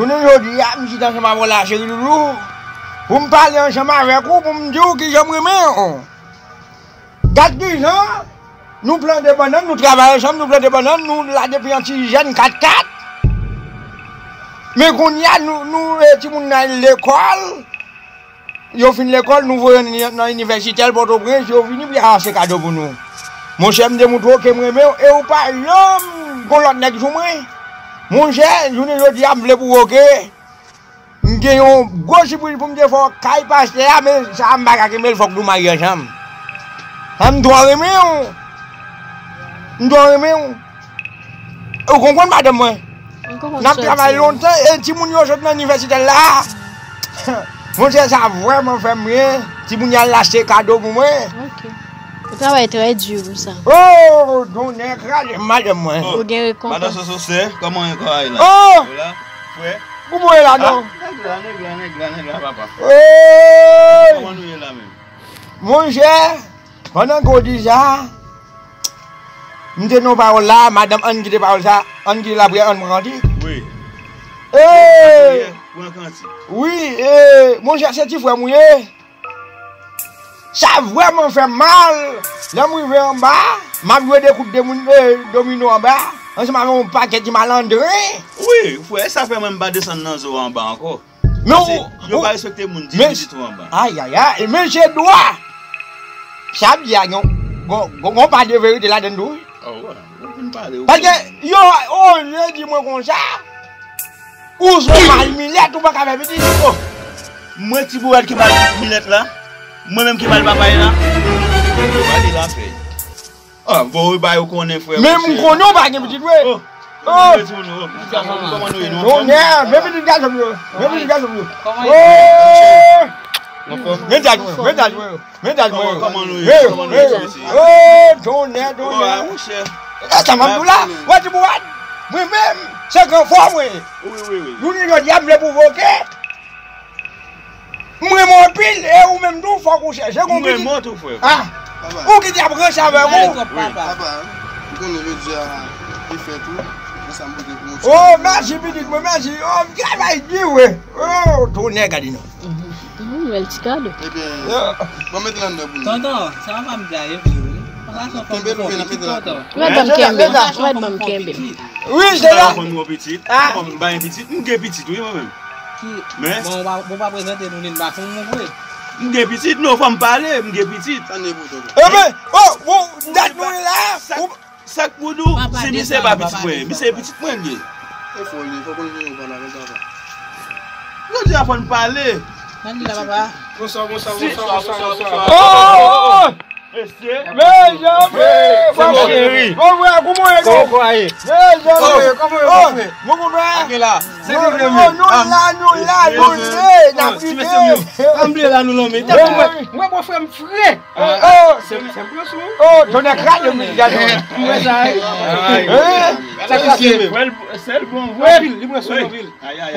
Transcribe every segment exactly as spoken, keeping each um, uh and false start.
Jounen jodi a, m chita ansanm avè w la, cheri doudou, pou m pale ansanm avèk ou, pou m di w kijan m renmen w. Gad kijan nou plante bannann, nou travay ansanm, nou plante bannann, nou la depi yon ti jèn kat kat. Men kounye a, nou, nou, eh, timoun nan al lekòl, yo fin lekòl, nou voye yo nan, nan inivèsite Pòtoprens, yo vini pou y al achte kado pou nou. Monchè, m te montre w ke m renmen w, e ou pa janm gon lòt nèg sou mwen. Monchè, jounen jodi a, m vle pou w ke m gen yon gwo sipriz pou m te fè w kay pastè a, men sa a m pa ka kenbe l, fòk nou marye ansanm. Sa m twò renmen w. M twò renmen w. Ou konprann, madanm mwen? M konprann sa w di. N ap travay lontan, e timoun yo sot nan inivèsite la. Monchè, sa vrèman fè m byen. Timoun yo al achte kado pou mwen. Ok. Ou travay trè di pou sa. Oh, tonnè kraze m, madanm mwen. Ou gen rekonpans. Madan Soso, sè, kòman e travay la? Oh! Ou la? Frè? Kòman w ye la, non? Nèg la, nèg la, nèg la, nèg la, papa. Hey! Kòman nou ye la menm? Monchè, pandan ke w di sa, m te nan pawòl la, madanm, ann kite pawòl sa, ann kite lapriyè, ann pran kantik. Wi. Ee! Lapriyè, pran kantik. Wi, ee, monchè, se ti frè m ou ye. Sa vrèman fè m mal. Lè m rive anba, m ap jwe de kout de moun, ee, domino anba, ansanm avè yon pakèt ti malandren. Wi, frè, sa fè mwen m pa desann nan zo anba ankò. Men ou, yo pa respekte moun, di pitit ou anba. Ayayay, mesye dwa. Sa vle di a gen, gen, gen, gen pa de verite ladann tou, wi. Oh, wè, ou fin pale, ou fin pale. Paske yo oze di mwen konsa, ou se yon mal milèt, ou pa ka fè pitit. Oh, mwen ti bourad ki mal milèt la? Mwen menm ki mal papay la? Pale la fè. Ah, bon, wi, ba yo konnen, frè. Men m konnen w pa gen pitit vre. Oh. Oh. Kòman nou ye, nou anfòm? Tonnè, men pitit gason m yo. Men pitit gason m yo. Oh. Men djaj mwen, men djaj mwen. Men djaj mwen. Kòman nou ye? Kòman nou ye, mesye? Oh, tonnè, tonnè. E sa m ap di w la. Wè ti bourad. Mwen menm, se gran fò mwen. Wi, wi, wi. Jounen jodi a, m vle pwovoke. M renmen w anpil, e ou menm tou, fòk ou chèche konpiti. M renmen w tou, frè. Ah, ou ki te ap ranse avèk ou. Papa, ou konnen jodi a, li fèt ou, men sa m pote pou ou. Oh, mèsi, pitit mwen, mèsi. Oh, m travay di, wi. Oh, tonnè, gade non. Yon bèl ti kado. Ebyen, bon, mete l anndan pou nou. Tonton, sa papa m di a, e vre, wi. Papa, sa fò m fò pitit, tonton. Mèt ban m kenbe, mèt ban m kenbe. Wi, se la. Fò m fò pitit, fò m bay pitit, m gen pitit, wi, mwen menm. Ki, men bon, w pa, bon, w pa prezante nou li, n pa konn nou vre. M gen pitit, non, fò m pale, m gen pitit. Sa n ye pou tonton? Ebyen, oh, bon, dat nou la. Sa k pou di w, si misye pa pitit mwen, misye pitit mwen li ye. E fò li, fò konn vini w pale avèk papa. Jodi a fò n pale. Ann la, papa. Bonswa, bonswa, bonswa, bonswa, bonswa. Oh! Mesye. Mezanmi, bon frè, bon frè, kòman w ye? Kòman w ye? Mezanmi, kòman w ye, bon frè? Mon konpè. Nou la, nou la, nou la, nou la, n ap rive. Ann ble la nou lanmen. Mwen, mwen, bon frè m frè. Oh, oh. Se, se m pran sou. Oh, tonnè kraze m, gade. Mwen sa. Sa k pase? Sèl bon vre. Anpil, li pran sou anpil.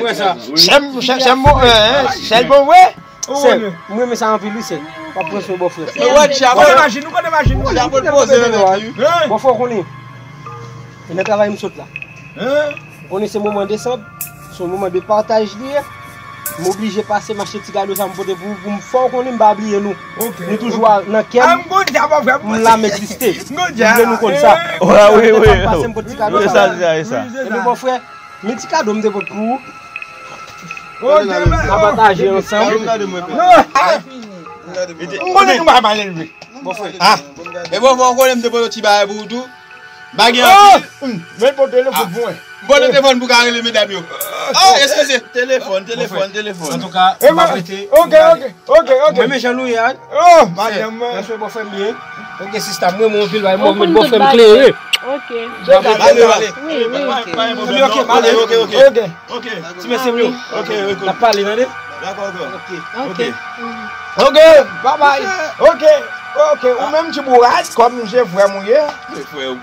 Mwen sa. Sèm, sèm, sèm bon, sèl bon vre. Sè, mwen renmen sa anpil wi, sè. W ap pran swen bòfrè. Kote machin, nou kote machin, nou kote machin. Bòfrè, w konnen. E nan travay m sot la. Ou konnen se moman desanm, se yon moman de pataj li ye. M oblije pase m achte ti kado sa m pote pou ou, pou m fè w konnen m pa bliye nou. Nou toujou nan kè m, m la m egziste. M vle nou konn sa. Wi, wi, wi. Pase m pote ti kado sa. Ebyen bòfrè, men ti kado m te pote pou ou. N a pataje ansanm. M konnen nou pa mal elve. Bòfrè. Ah. E bòfrè, ou konnen m te pote yon ti bagay pou ou tou. Bagay anpil. Men pote telefòn pou mwen. M pote telefòn pou ka rele medam yo. Oh, eskize. Telefòn, telefòn, telefòn. Antouka, m ap rete. Ok, ok, ok, ok. Mwen men jan nou ye a. Oh, madanm mwen. Nan swen bòfrè m byen. Ok, sista, mwen mwen anpil bagay, mwen mwen bòfrè m klere. Ok. Male, male. Wi, wi. Ok, ok, male. Ok, ok. Ok. Ti mesye m yo. Ok, ok. N ap pale, tande? Dakò, ok. Ok. Ok, bye bye. Ok, ok. Ou menm ti bourad, kòm se frè m ou ye.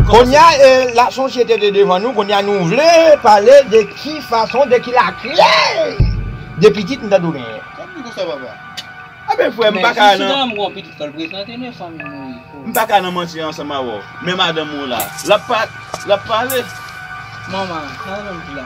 Kounye a, e, la sosyete te devan nou, kounye a nou vle pale de ki fason, de ki lakle de pitit m tande w genyen. Sa vle di konsa, papa? Enben, frè, m pa ka nan, m pa ka nan manti ansanm avè w. Men madanm ou la, l ap pa, l ap pale. Manman, sa w di la?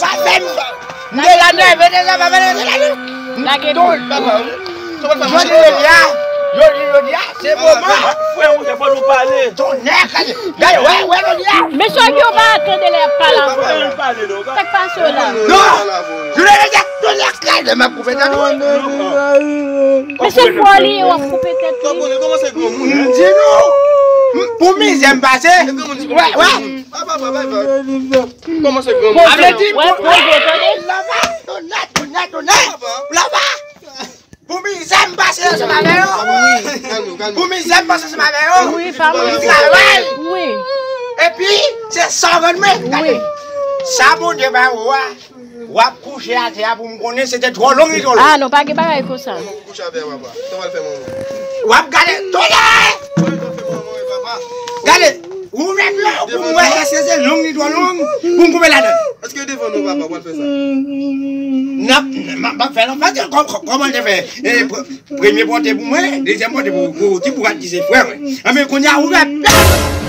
Pa fè m. M te la nève deja, papa, lage nou. Jodi, jodi a, jodi, jodi a, se moman. Frè, ou te fò nou pale. Tonnè, gade, gade, wè, wè, jodi a. Mesye yo pa tande lè y ap pale avè w. Sa k pase w la? Non, jodi, jodi a, tonnè, gade, m ap koupe tèt ou. Mesye fò li, w ap koupe tèt li. M di nou, m- pou mizè m pase. Wè, wè. Kòmanse granmoun. Sa vle di, wè, pou- wè, gwo tande. Lava, tonnè, tonnè, tonnè. Lava. Pou mizè m pase ansanm avè yo. Wi. Kalme w, kalme w. Pou mizè m pase ansanm avè yo. Wi, pa mwen. M travay. Wi. Epi, se sa w rann mwen. Gade. Wi. Sa Bondye ba ou a, w ap kouche atè a pou m konnen se te twò long li twò long. Ah, non, pa gen bagay konsa. Kouche atè a, papa. Sa w al fè manman? W ap gade. Tonnè! Gade, ou menm yo, pou m wè èske se long li twò long, pou m koupe ladan. Èske devan nou, papa, w al fè sa? N ap, m ap, m ap fè l anfas, kò- kò- kòman l te fè? E, pr- premye pòte pou mwen, dezyèm pòte pou, pou ti boug ki se frè mwen. Anben, kounye a, ou fè pè.